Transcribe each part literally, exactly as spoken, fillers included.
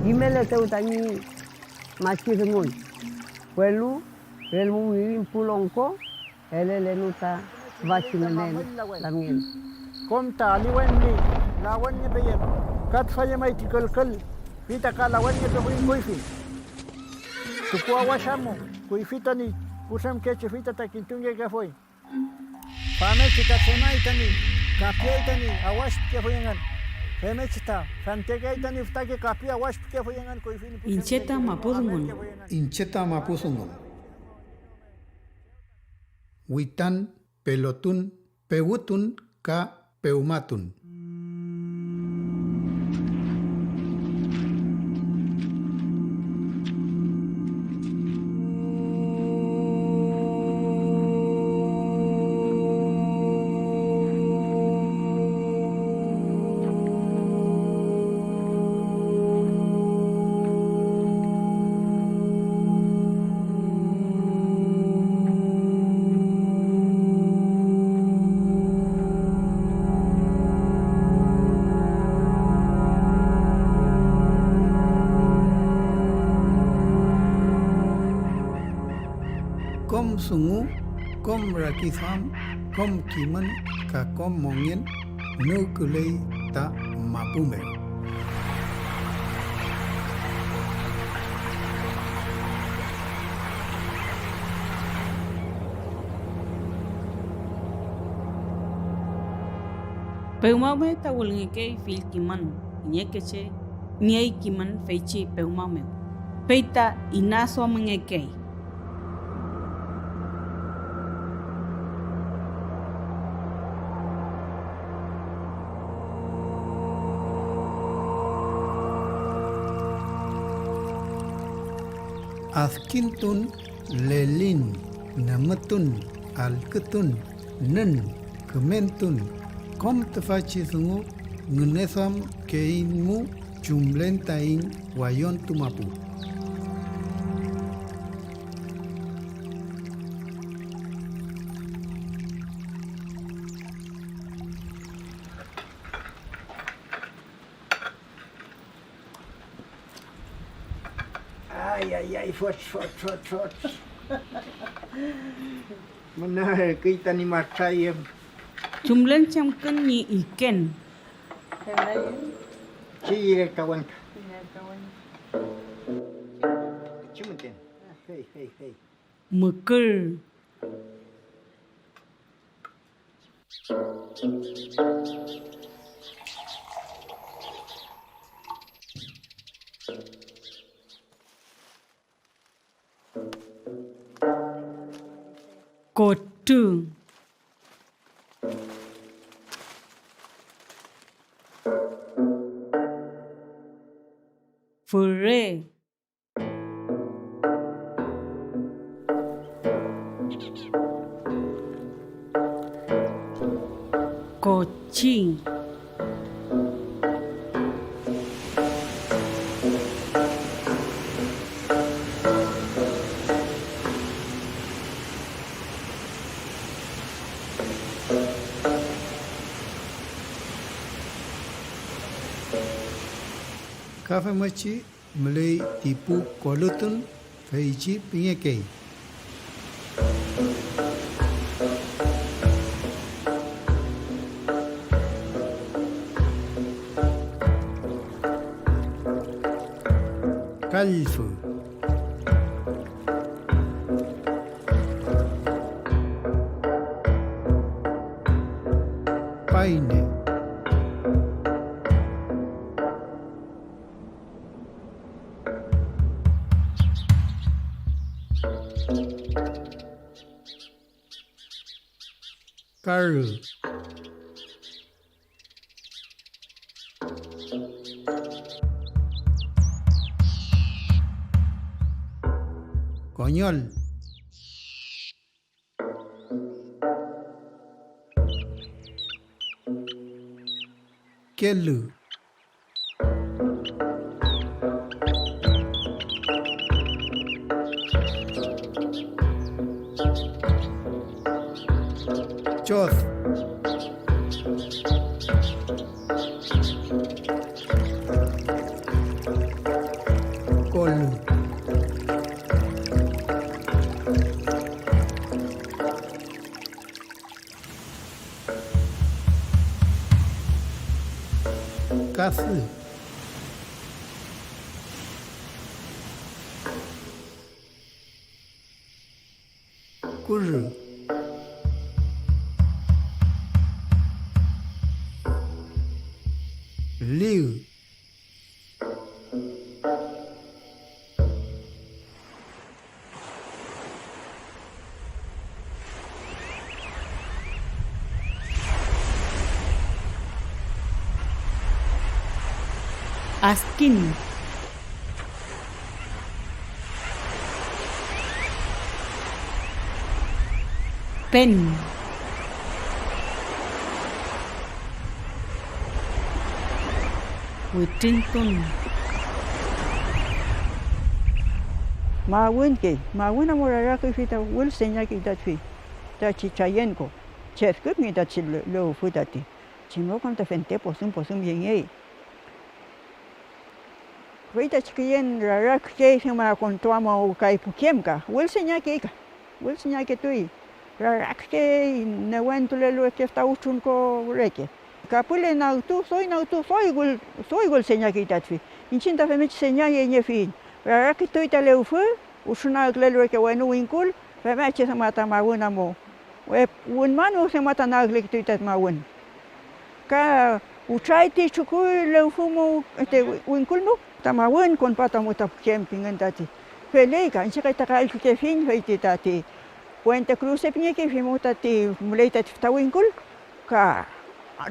Kimeletew tañi machi dungun, welu relmu wirin pu longko elelenu ta tüfachi ngünen lamngen. Kom ta aliwen ñi lawenngepeyem, ka tüfa llemay ti külkül, fey ta ka lawenngepefuy kuyfi. Tukuawash amu, kuyfi tañi putremkechi, fey ta, ta kintungekefuy. Famngechi ta tremay tañi kapiay tañi awash pikefuy engün. Femngechi ta fentekeay tañi fütake kapi awash pikefuy engün kuyfi ñi pu Iñche ta mapu dungun. Iñche ta mapu dungun. Witan, pelotun, pewütun ka pewmatun. Kom dungu, kom rakiduam, kom kimün ka kom mongen nüwküley ta mapu mew. Pewmawe ta wülngekey fill kimün, kiñeke che niey kimün feychi pewma mew, fey ta inaduamngekey. Adkintun, lelin, nümütun, allkütun, nün, kümentun, kom tüfachi dungu ngüneduamkeeiñmu chumlen taiñ wayontu mapu. Ay, ay, ay, fot, fot, fot, fot. Müna ürküy tañi matrayüm. Chumlen chemkün ñi iken. Chiyire kawan. Chumuten. Hey, hey, hey. Mükür. Kotrü. Füre. Kochi. Ka femngechi müley ti pu kolütun, feychi pingekey. Kallfü. Payne. Karü. Koñol. Kelü. Dos. Kol. Kasü. Kurü. Lüü. Adkin. Pen. Witriñtun. Mawün key, mawün amu raraküfi ta wül seña key tati, tachi trayenko, chefküpngi tachi lewfü tati, chem mew kam ta fente posüm posüm yengey. Fey ta chüküyen rarakükey dewma kontuamu kay pukem ka, wülseñakey ka, wülseñaketuy, rarakükey newentulelu reke fütra wütrunko reke. Kapüle nagtu, doy nagtu, doy wül-, doy wülseñakey tati. Iñchiñ ta femngechi señayeniefiyiñ, raraketuy ta lewfü, wütrunagkülelu reke wenu wingkul, femngechi dewma ta mawün amu. Wep-, wünmanu dewma ta nagkülekituy tati mawün. Ka wütray ti chukuy lewfü mu, este, wingkul mu, ta mawün konpatamu ta pukem pingün tati. Feley ka, iñche kay ta allkükefiñ, fey ti tati Puente Cruce pingekefimu tati müley tati fütra wingkul, ka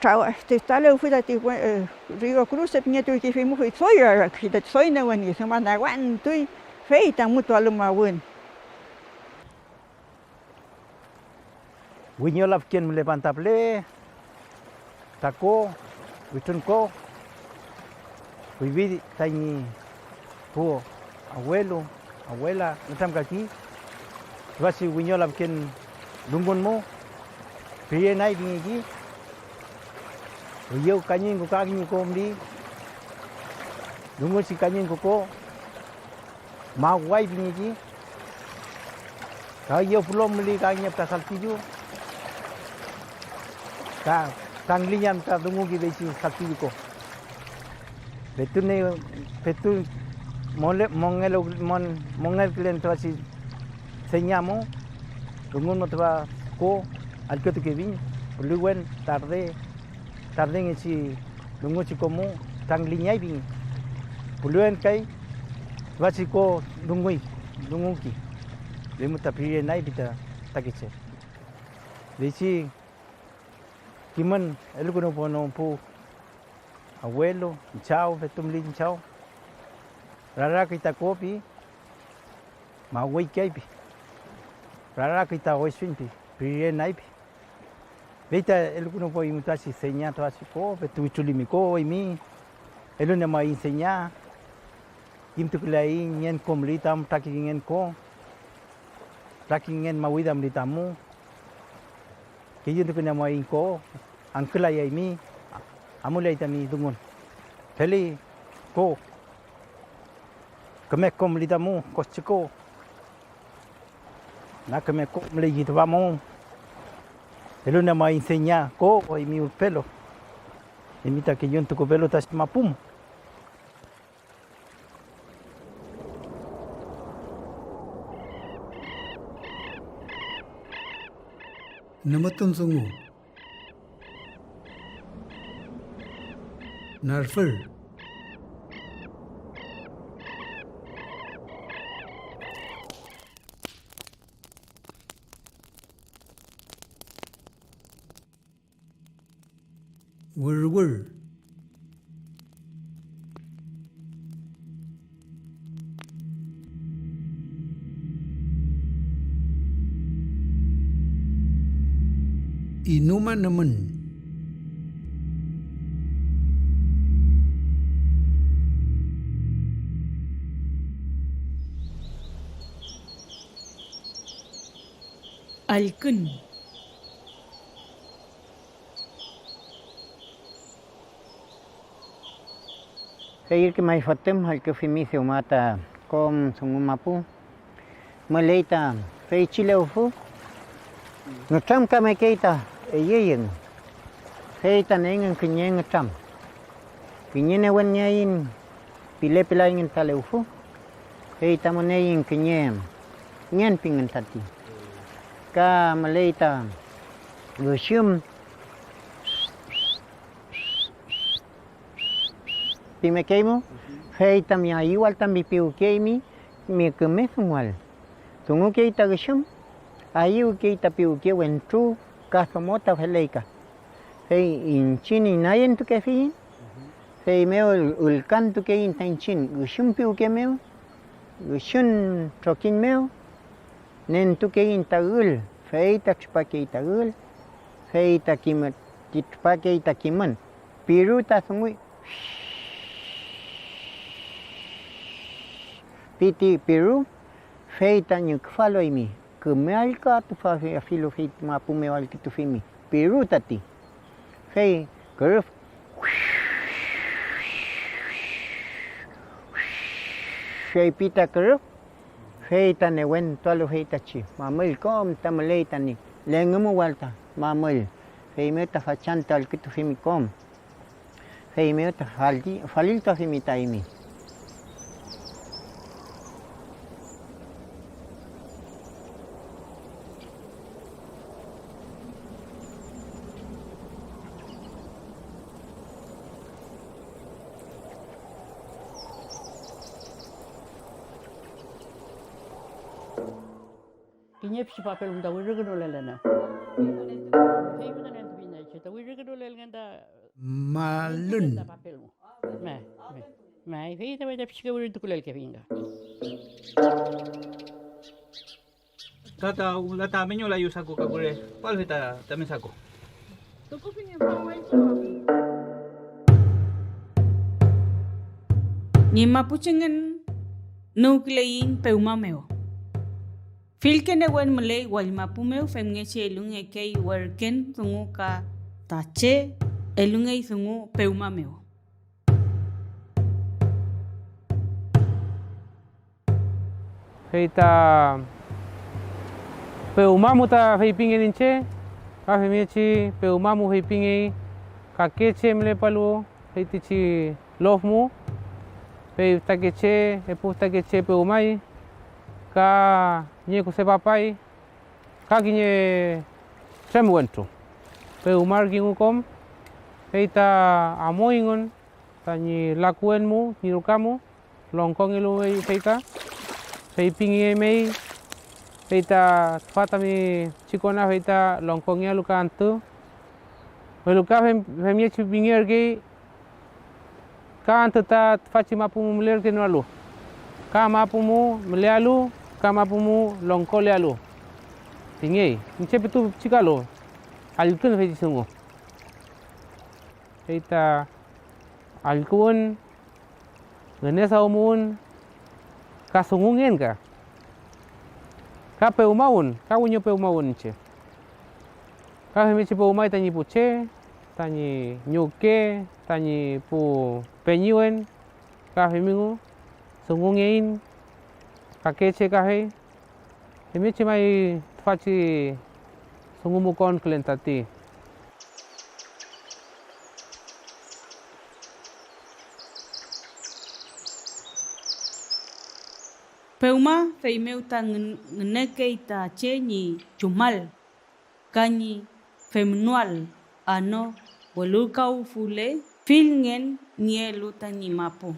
traw-, este, fütra lewfü tati, eh, Río Cruce pingetuwkefimu, fey doy raraküfi tati doy newenngey, dewma newentuy, fey ta amutualu mawün. Wiño lafken mülepan ta püle, ta ko, wütrun ko, kuyfi tañi pu abuelu, abuela nütramkaki tüfachi wiño lafken dungun mu, pirenay pingeki, üyew kañingku ka kiñe ko müli, dunguchi kañingku ko, maway pingeki, ka üyew pulon müli ka kiñe fütra saltillu, ka trangliñ am ta dunguki feychi saltillu ko. Petu ne, petu mole-, mongelew-, mon-, mongelkülen tüfachi seña mo, dungun mo tüfa ko allkütukefiñ, puliwen tarde, tardengechi dunguchi ko mu trangliñay pingey. Puliwen kay tüfachi ko dunguy, dunguki, fey mu ta pirenay pi ta fütakeche. Feychi kimün elukünuwpunon pu abuelo, chaw, petu müley ñi chaw, raraküy ta ko pi, mawüykey pi, raraküy ta oysuñ pi, pirenay pi. Fey ta elukünuwpuayiñ tüfachi seña tüfachi ko, petu witrulimi ko eymi, eluniemuaiñ seña, kimtuküleaiñ ngen ko müli ta am fütrake ngen ko, fütrake ngen mawida müli ta amu. Kellutukuniemuaiñ ko, angkülayaymi, amuleay tami dungun. Feli ko, küme ko müley tamu, kochü ko, na küme ko müley tüfa mu, eluniemuaiñ seña ko, eymi urpelu, eymi ta keyuntukupelu ta mapu mu. Nümütun dungu. Narfür. Würwür. Inumanümün. Allkün. Teyürke may fotüm allküfimi dewma ta kom dungu mapu. Müley ta feychi lewfü, nütramkamekey ta eyey engu, fey ta nengün kiñe ngütram. Kiñe newen nieaiñ, pilepelayngün ta lewfü, fey ta müneyiñ kiñe ngen pingün tati. Ka müley ta üxüm pimekeymu, fey tami ayüwal tami piwkeymi mi küme dungual. Dungukey ta üxüm, ayüwkey ta piwke wentru ka domo ta feley ka. Fey iñchiñ inayentukefiyiñ, feymew ül-, ülkantukeiñ ta iñchiñ üxüm piwke mew, üxün trokiñ mew, nentukeiñ ta ül, fey ta tripakey ta ül, fey ta kimü-, ti tripakey ta kimün, piru ta dunguy, pi ti piru, fey ta ñüküfalu eymi, küme allküatufafi afilu fey ti mapu mew allkütufimi, piru tati. Fey kürüf, feypi ta kürüf, fey ta newentualu feytachi mamüll kom ta müley tañi lengümuwal ta mamüll, feymew ta fachantü allkütufimi kom, feymew ta fali-, faliltuafimi ta eymi. Kiñe pichi papel ta wirikünulelenew. Fey müten entufiñ ta iñche ta wirikünulelngen ta malün. Ta papel mo. May, may, may, fey ta, fey ta pichike wirintukulelkefiñ ka. Tata, wüla ta meño layu saku ka kure, ¿cuál fue ta, ta mi saku? Ñi mapuchengen nüwküleiñ pewma mew. Fillke newen müley wallmapu mew, femngechi elungekey werken dungu ka ta che elungey dungu pewma mew. Fey ta pewmamu ta feypingen iñche, ka femngechi pewmamu feypingey kake che mülepalu feytichi lof mu, fey fütakeche, epu fütakeche pewmay, ka kiñe kuse papay, ka kiñe trem wentru pewmarkingu kom, fey ta amuyngün tañi lakuwen mu ñi ruka mu, longkongelu fey ka, feypingeyemey, fey ta tüfa tami pichi kona fey ta longkongealu ka antü, welu ka fem-, femngechi pingerkey, ka antü ta tüfachi mapu mu mülerkenoalu, ka mapu mu mülealu, ka mapu mu longkolealu, pingey. Iñche petu pichikalu, allkün feychi dungu. Fey ta allküwün, ngüneduamuwün, ka dungungen ka, ka pewmawün, ka wiñopewmawün iñche. Ka femngechi pewmay tañi pu che, tañi ñuke, tañi pu peñiwen, ka femingu, dungungeiñ kake che kafey. Femngechi may tüfachi dungu mu konkülen tati. Pewma, feymew ta ngün-, ngünekey ta che ñi chumal ka ñi femnoael ano welulkawfule fill ngen nielu tañi mapu.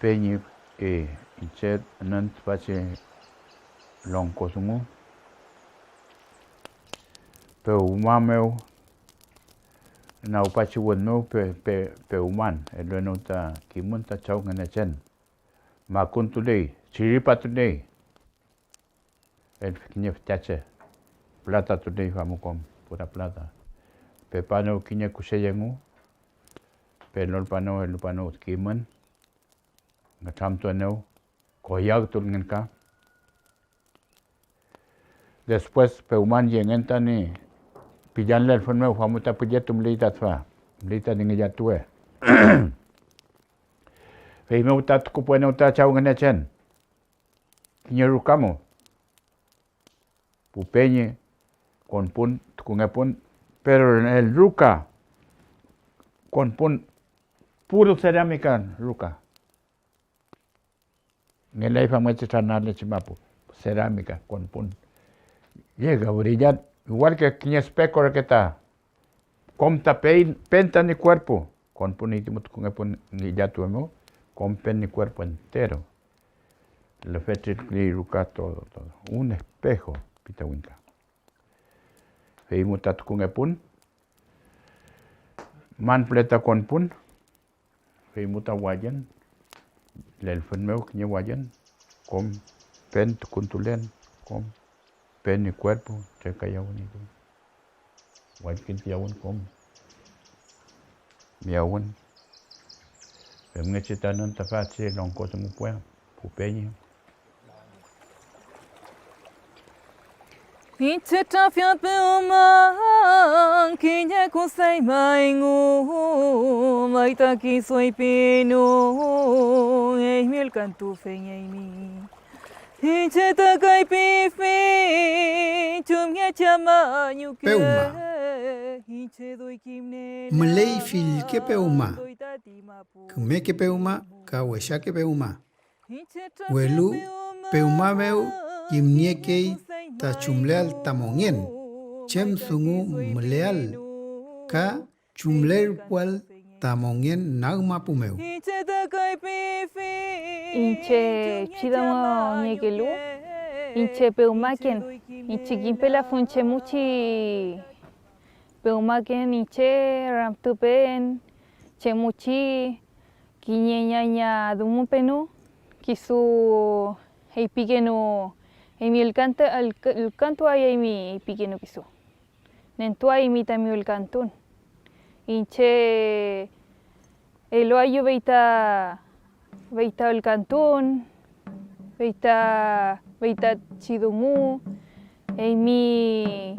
Peñi, eh, iñche nün tüfachi longko dungu, pewma mew, nagpachi wün mew pe-, pe-, pewman, eluenew ta kimün ta Chaw Ngünechen. Makuntuley, chiripatuley. El kiñe fütache, plata tuney famu kom, pura plata. Pepanew kiñe kushe yengu, pelolpanew, elupanew kimün, ngütramtuenew, koyagtulngen ka. Después, pewman yengen tañi pillan lelfün mew, famu ta pülletu müley ta tüfa. müley tañi ngillatuwe. Feymew ta tukupuenew ta Chaw Ngünechen kiñe ruka mew. Pu peñi, konpun, tukungepun, pero el ruka konpun puro cerámica ruka. Ngelay famngechi tranalechi mapu, cerámica konpun. Llega a brillar igual que kiñe espejo reke ta. Kom ta pey-, pen tañi kuerpu, konpun iñchiñ tukungepun ngillatuwe mew, kom pen ñi kuerpu entero. Lefetril, ruka, todo, todo. Un espejo, pi ta wingka. Fey mu ta tukungepun, man püle ta konpun, fey mu ta wallün, lelfün mew kiñe wallün, kom pen tukuntulen, kom pen ñi kuerpu, trekayawün ñi dungu. Wallkintuyawün kom miyawün. Femngechi ta nün tüfachi longko dungu püle, pu peñi. Iñche trafial pewma kiñe kuseyma engu, may ta kisu eypinu, eymi ülkantu feyngeymi. Iñche ta kay pifi, chumngechi am añuke, Pewma. Iñche doy kimnielu, müley fillke pewma, doy tati mapu, kümeke pewma ka wesake pewma. Welu pewma mew kimniekey ta chumleael ta mongen, chem dungu müleael ka chumlerpuael ta mongen nag mapu mew. Iñche pichidomo niekelu, iñche pewmaken, iñche kimpelafun chemuchi pewmaken iñche ramtupen, chemuchi kiñe ñaña dungupenu, kisu eypikenu, eymi ülkante-, ülk-, ülkantuayaymi eypikenu kisu. Nentuaymi tami ülkantun. Iñche eluaeyu fey ta, fey ta ülkantun, fey ta, fey tachi dungu, eymi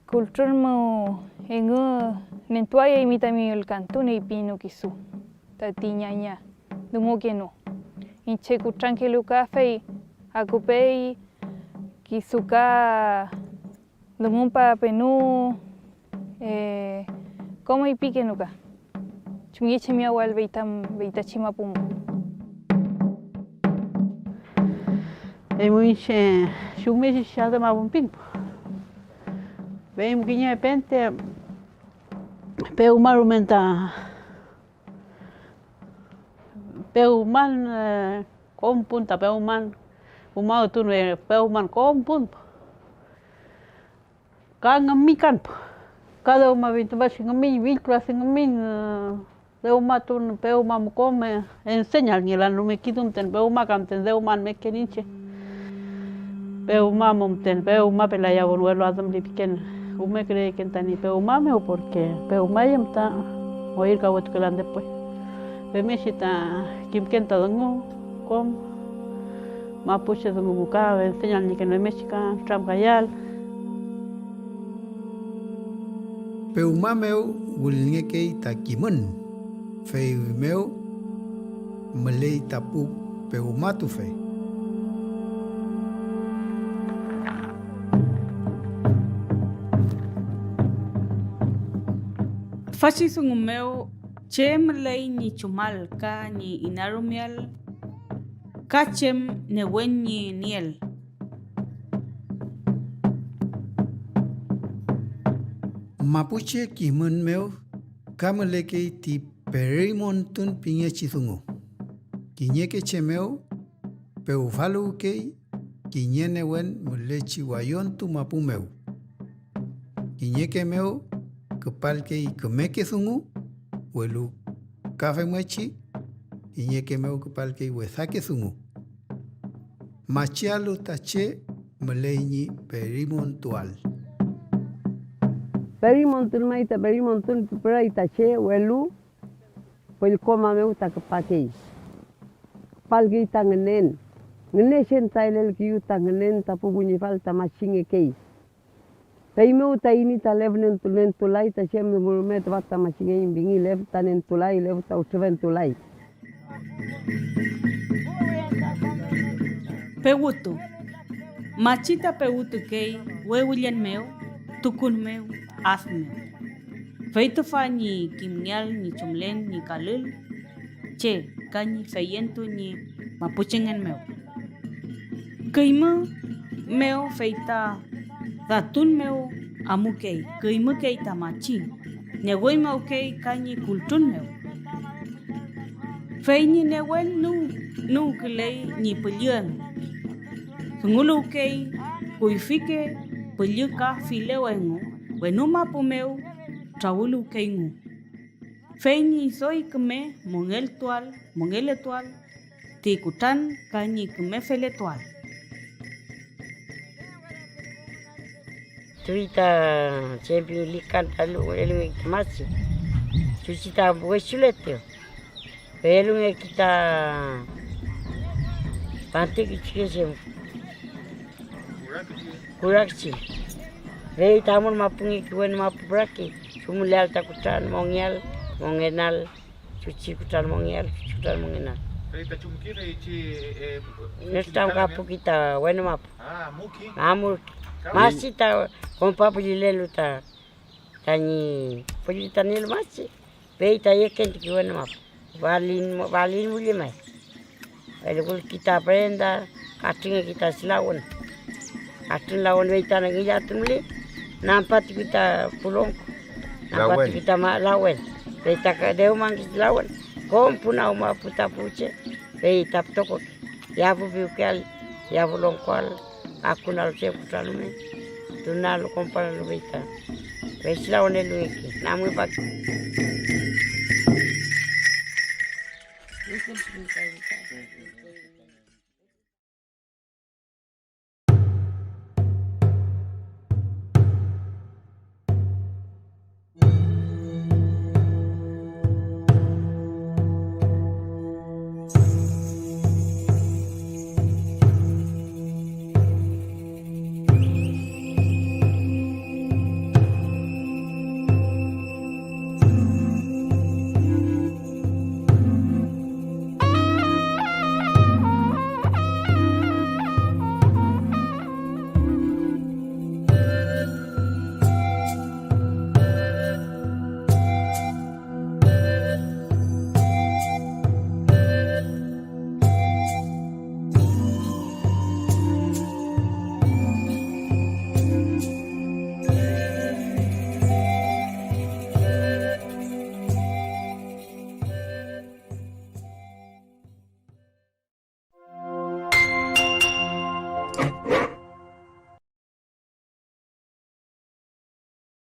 kultrun mew engu nentuayaymi tami ülkantun, eypinu kisu, tati ñaña dungukenu. Iñche kutrankelu ka fey akupey kisu ka. Dungunpapenu, eh, kom eypikenu ka, chumngechi miyawal feytam-, feytachi mapu mew. Eymu iñche chumngechi chillatu mapu pin, fey kiñe fente pewma rumen ta Pewman, eh, kom pun ta pewman, umawtun, eh, pewman kom pun. Ka ngümikan, ka dewma pintupachi ngümiñ, fill klase ngümiñ, eh, dewmatun, pewma mu kom, eh, enseñalngelan rume kisu müten, pewma ka müten dewman meken iñche. Pewma mu müten, pewma pelayawün, welu adümlipiken, rume küreyken tañi pewma mew, porke pewmayüm ta oirkawetukelan depue. Femngechi ta kimken ta dungu kom mapuche dungu mu ka enseñalniken femngechi ka nütramkayael. Pewma mew wülngekey ta kimün, feymew müley ta pu pewmatufe. Tüfachi dungu mew chem müley ñi chumal ka ñi inarumeael, ka chem newen ñi nieel. Mapuche kimün mew ka mülekey ti perimontun pingechi dungu. Kiñeke che mew pewfaluwkey kiñe newen mülechi wayontu mapu mew. Kiñeke mew küpalkey kümeke dungu, welu ka femngechi kiñeke mew küpalkey wesake dungu. Machialu ta che müley ñi perimontuael. Perimontun may ta perimontun püray ta che, welu pellkoma mew ta küpakey. Küpalkey ta ngünen. Ngünechen ta elelkeeyew ta ngünen ta pu kuñifal ta machingekey. Feymew ta eymi ta lef nentu-, nentulay ta chem dungu rume tüfa ta machingey pingi, lef ta nentulay, lef ta ütrüfentulay. Pewütu. Machi ta pewütukey wewillen mew, tukun mew, ad mew. Fey tüfa ñi kimngeael ñi chumlen ñi kalül che ka ñi feyentun ñi mapuchengen mew. Küymü mew fey ta datun mew amukey, küymükey ta machi, neweñmawkey ka ñi kultrun mew. Fey ñi newel nüw-, nüwküley ñi püllü engu, dunguluwkey kuyfike püllü ka filew engu, wenu mapu mew trawüluwkeyngu. Fey ñi doy küme mongeltuael, mongeletuael ti kutran ka ñi küme feletuael. Tüy ta chem pingilikan ta elu-, elungeki ta machi, chuchi ta wechuletew, fey elungeki ta panti kichike chem. Kurakchi. Fey tamün mapungeki wenu mapu pürake, chumuleael ta kutran mongeael, mongenal, chuchi kutran mongeael, chuchi kutran mongenal. Fey ta chumki feychi, eh, nütramkapuki ta wenu mapu. Ah, amuki. Amurki. Ka- Masi ta konpa püllülelu ta tañi püllü ta nielu machi, fey ta yekentuki wenu mapu. Falin, falin wüli may. Eluwülki ta prenda, katrüngeki ta lawün. Katrün lawün, fey ta ngillatun müli, nampatuki ta pu longko, nampatuki ta ma-, lawen, fey ta ka-, dewmanki ta lawün, kom punaw mapu ta pu che, fey ta pütokoki, yafüpiwkeael, yafüluwküael. Akunal che kutran rume, tunalu kompanalu fey ta, fey ta lawenelu reke, namuy pake.